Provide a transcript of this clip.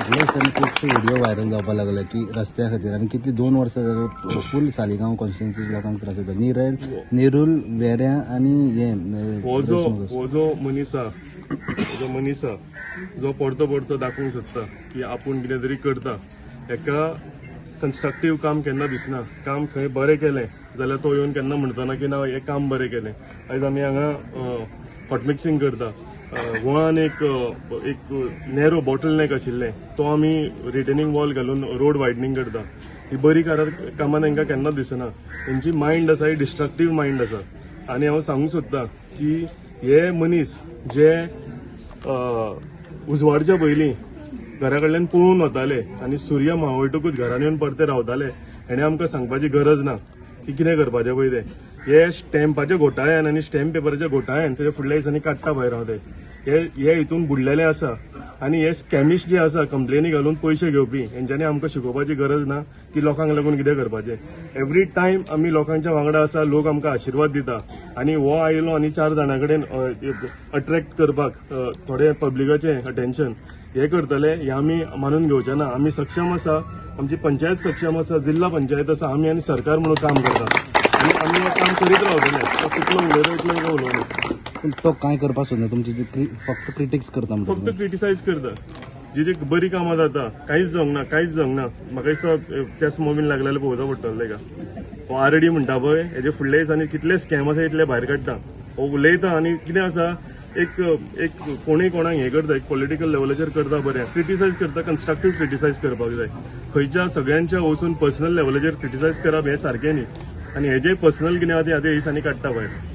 फाटल्या दिसांनी खुबशे व्हिडिओ व्हायरल जावपाक लागले की रस्त्या खातीर आनी कितली 2 वर्सां जाल्यार फूल सालिगांव कॉन्स्टिट्युन्सी लोकांक त्रास जाता. निरल नेरुल वेऱ्या आनी हे हो जो मनीस आहा जो पडतो पडतो दाखोवंक सोदता की आपूण कितें तरी करता, हेका कन्स्ट्रक्टीव काम केन्ना दिसना. काम खंय बरें केलें जाल्यार तो येवन केन्ना म्हणटना ना की ना हें काम बरें केलें. आयज आमी हांगा हॉटमिक्सिंग करता, गोवान एक एक नॅरो बॉटल नेक आशिल्लें तो आमी रिटेनिंग वॉल घालून रोड वायडनींग करता. ही बरी कामां तांकां केन्नाच दिसना. तेंची मायंड आसा ही डिस्ट्रक्टीव मायंड आसा. आनी हांव सांगूंक सोदतां की हे मनीस जे उजवाडच्या पयलीं घरा कडल्यान पळून वताले आनी सूर्य मावळटकूच घरान येवन परते रावताले, हेणें आमकां सांगपाची गरज ना की कितें करपाचें पळय तें. हे स्टॅम्पाच्या घोटाळ्यान आनी स्टॅम्प पेपराच्या घोटाळ्यान तेजे फुडल्या दिसांनी काडटा भायर हांव ते हे हितून बुडलेले आसा. आनी हे स्कॅमिस्ट जे आसा कंप्लेनी घालून पयशे घेवपी, हेंच्यांनी आमकां शिकोवपाची गरज ना की लोकांक लागून कितें करपाचें. एवरी टायम आमी लोकांच्या वांगडा आसा, लोक आमकां आशिर्वाद दिता. आनी हो आयलो आनी 4 जाणां कडेन अट्रॅक्ट करपाक थोडे पब्लिकाचें अटेन्शन हे करतले हे आमी मानून घेवचे ना. आमी सक्षम आसा, आमची पंचायत सक्षम आसा, जिल्हा पंचायत आसा, आमी आनी सरकार म्हणून काम करता आनी आमी हें काम करीत रावतले. तो कितलो उलयता इतलो उलोवना. पूण तो कांय करपाक सोदना, तुमची फक्त क्रिटिक्स करता, फक्त क्रिटिसायज करता. जी जी बरी कामां जाता कांयच जावंक ना, कांयच जावंक ना. म्हाका दिसता चेसमो बीन लागलेले पळोवचो पडटलो तेका. हो आरडी म्हणटा पळय हेजे फुडल्या दिसांनी कितले स्कॅम आसा इतले भायर काडटा. हो उलयता आनी कितें आसा एक एक कोणूय कोणाक हें करता, एक पॉलिटिकल लेवलाचेर करता, बरें क्रिटिसायज करता, कन्स्ट्रक्टीव क्रिटिसायज करपाक जाय. खंयच्या सगळ्यांच्या वचून पर्सनल लेवलाचेर क्रिटिसायज करप हें सारकें न्ही. आनी हेजे पर्सनल कितें आसा तें आतां दिसांनी काडटा भायर.